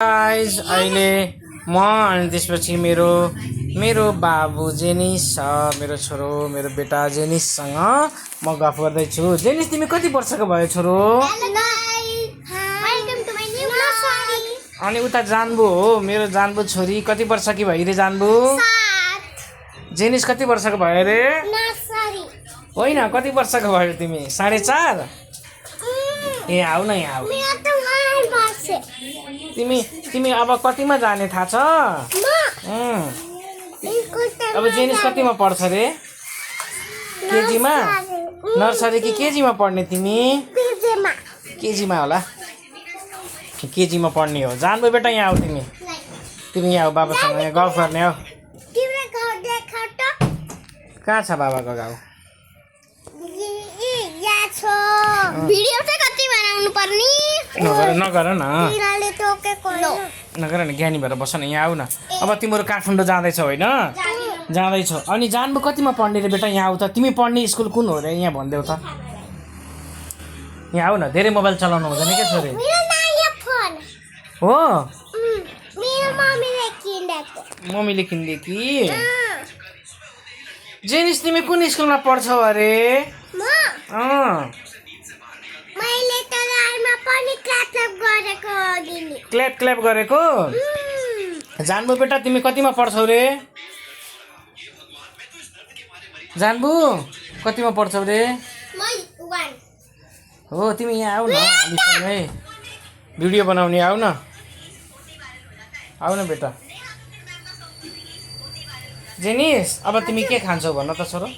Guys अहिले म अनि त्यसपछि मेरो बाबु जेनिस मेरो छोरो मेरो बेटा जेनिससँग म गफ गर्दैछु। जेनिस तिमी कति वर्षको भयो छोरो? अनि उता जानबु हो मेरो जानबु छोरी कति वर्षकी भइ रे जानबु? जेनिस कति वर्षको भयो रे? होइन कति वर्षको भयो तिमी? 4.5? ए आउ न यहाँ आऊ। तिमी अब कतिमा जाने थाहा छ? अब जेनिस कतिमा पढ्छ रे? केजीमा? नर्सरी कि केजीमा पढ्ने तिमी? केजीमा होला। केजीमा पढ्ने हो। जानबु बेटा यहाँ आऊ तिमी यहाँ आऊ बाबासँग यहाँ गफ गर्ने हो। कहाँ छ बाबाको गाउँ? भिडियो चाहिँ कति बनाउनु पर्ने? नगर न ज्ञानी भएर बस न यहाँ आऊ न। अब तिम्रो काठमाडौँ जाँदैछौ होइन? जाँदैछौ। अनि जानबु कतिमा पढ्ने रे बेटा? यहाँ आऊ त। तिमी पढ्ने स्कुल कुन हो रे यहाँ भनिदेऊ त। यहाँ आऊ न। धेरै मोबाइल चलाउनु हुँदैन क्या छोरी? हो मम्मीले किनिदिए कि? जेनिस तिमी कुन स्कुलमा पढ्छौ अरे? क्ल्याप गरेको? जानबु बेटा तिमी कतिमा पढ्छौ रे? जानबु कतिमा पढ्छौ रे? हो तिमी यहाँ आऊ न हामीसँगै भिडियो बनाउने। आऊ न बेटा। जेनिस अब तिमी के खान्छौ भन त छोरो?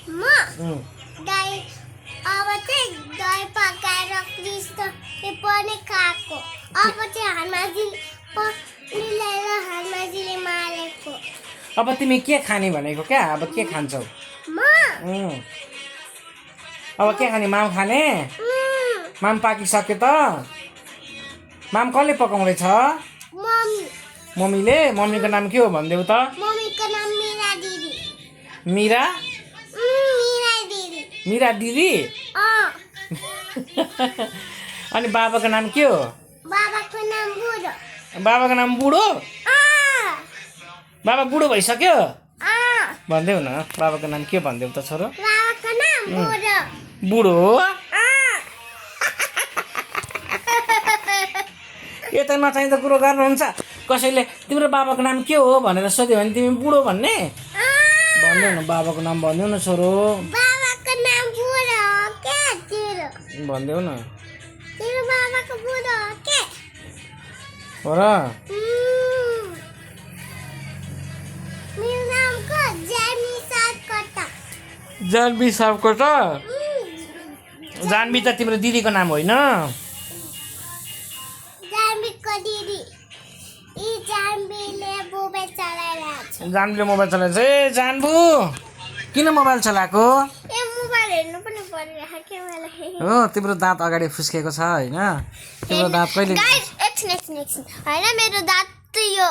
अब तिमी के खाने भनेको क्या? अब के खान्छौ? अब के खाने? माम खाने? माम पाकिसक्यो त? माम कसले पकाउँदैछ? मम्मीले? मम्मीको नाम के हो भनिदेऊ त? मिरा दिदी? अनि बाबाको नाम के हो? बाबाको नाम बुढो? बाबा बुढो भइसक्यो? भनिदेऊ न बाबाको नाम के भनिदेऊ त छोरो? बुढो हो? यो त नचाहिँदो कुरो गर्नुहुन्छ। कसैले तिम्रो बाबाको नाम के हो भनेर सोध्यो भने तिमी बुढो भन्ने? भनिदेऊ न बाबाको नाम भनिदेऊ न छोरो। भनिदेऊ न हो र? जानवी सापकोटा? जानवी त तिम्रो दिदीको नाम होइन? जानवीले मोबाइल चलाएछ। ए जानबु किन मोबाइल चलाएको? हो तिम्रो दाँत अगाडि फुस्केको छ होइन? तिम्रो दाँत कहिले? होइन मेरो दाँत यो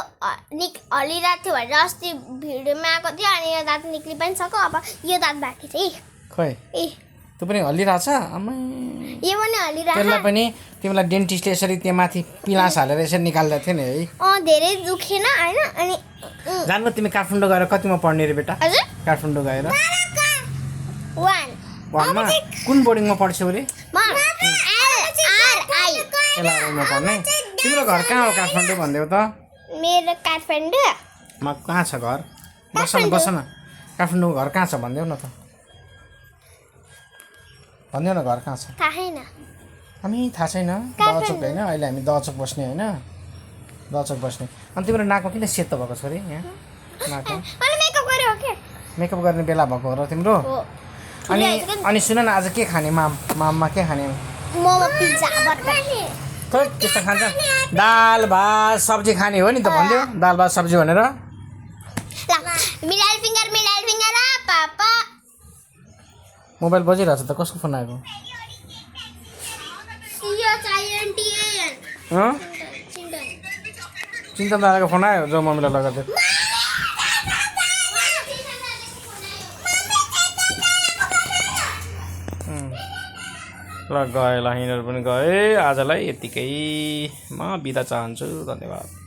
हलिरहेको थियो भनेर अस्ति भिडियोमा आएको थियो अनि यो दाँत निक्लि पनि सक्यो। अब यो दाँत बाँकी छ है। खै त्यो पनि हल्लिरहेछ? यो पनि हल्लिरहेछ। त्यसलाई पनि तिमीलाई डेन्टिस्टले यसरी त्यहाँ माथि पिलास हालेर यसरी निकाल्दै थियो नि है? धेरै दुखेन होइन? अनि जान्नु तिमी काठमाडौँ गएर कतिमा पढ्ने रे बेटा? काठमाडौँ गएर 1मा कुन बोर्डिङमा पढ्छौ रे? एलआरआईमा पढ्ने? तिम्रो घर कहाँ हो काठमाडौँ भनिदेऊ त? मेरो काठमाडौँ कहाँ छ घर? बस न काठमाडौँ घर कहाँ छ भनिदेऊ न त? भनिदेऊ न घर कहाँ छ? हामी थाहा छैन। दहचोक होइन? अहिले हामी दहचोक बस्ने होइन? दहचोक बस्ने। अनि तिम्रो नाकमा किन सेतो भएको छ अरे यहाँ? नाकमा मेकअप गर्ने बेला भएको हो र तिम्रो? अनि सुन न आज के खाने? माममा के खाने? खै त्यस्तो खान्छ? दाल भात सब्जी खाने हो नि त भनिदेऊ। दाल भात सब्जी भनेर। मोबाइल बजिरहेछ त? कसको फोन आएको? चिन्ता दादाको फोन आयो जो मम्मीलाई लगाएको थियो। ल गए ल यिनीहरू पनि गए। आजलाई यतिकै म बिदा चाहन्छु। धन्यवाद।